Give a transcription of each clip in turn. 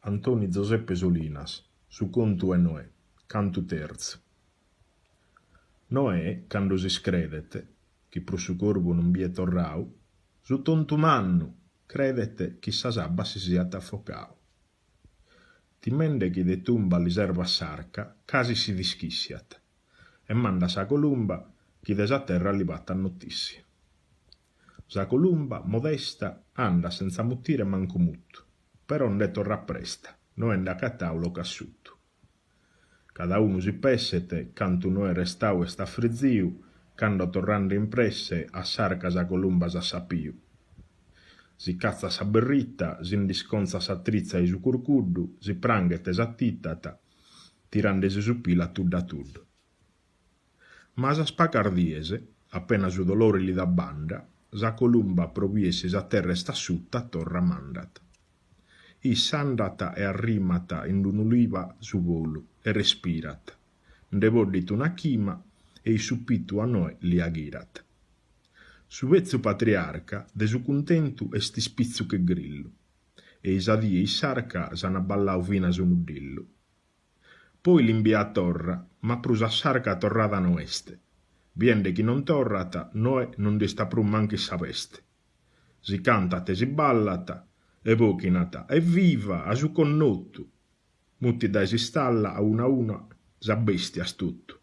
Antoni Zosepe Solinas, Su contu 'e Noè, cantu terzu. Noè, cando s'iscredet, chi prus su corbu non biet torrau, su tontu mannu, credet chi sas abbas si siat affocau. Timende chi de tumba li servat s'arca, casi si dischissiat e mandat sa columba chi de sa terra li fattat notissia. Sa columba, modesta, andat senza muttire mancu muttu, però nde torrat presta, Noè nd'at accattau locu assuttu. Cada unu si pesset cantu Noè restau est affriziu cando torrande in presse a s'arca sa columba s'at sapiu. Si catzat sa berritta, si nd'iscontzat sa tritza ei su curcuddu, si pranghet e s'attittat, tirandesi su pilu a tuddu a tuddu. Ma a sas pacas dies, appena su dolore li dat banda, sa columba pro bier si sa terra est assutta torra mandat. Issa andat e arrimat in un'uliva su bolu e respirat, nde boddit una chima e i su pitu a Noè li aghirat. Su betzu patriarca de su cuntentu est ispitzu che grillu e i sa die in s'arca s'an ballau finas unu dillu. Poi l'imbiat torra, ma prus a s'arca torrada no est. Biende chi non torrat, Noè non nd'istat prus mancu in sa peste. Si cantat e si ballat e bochinat, Evviva a su connottu! Mutit dae s'istalla a una a una sas bestias totu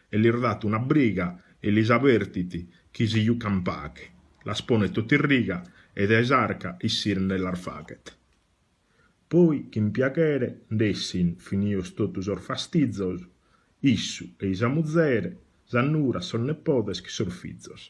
e lis dat una briga e lis avertit chi si jucan pache, las ponet totu in riga e dae s'arca issire nde las fachet. Poi chin piachere nd'essin finios totu sos fastizos, issu e i sa muzere, sa nura, sos nepodes chin sos fizos.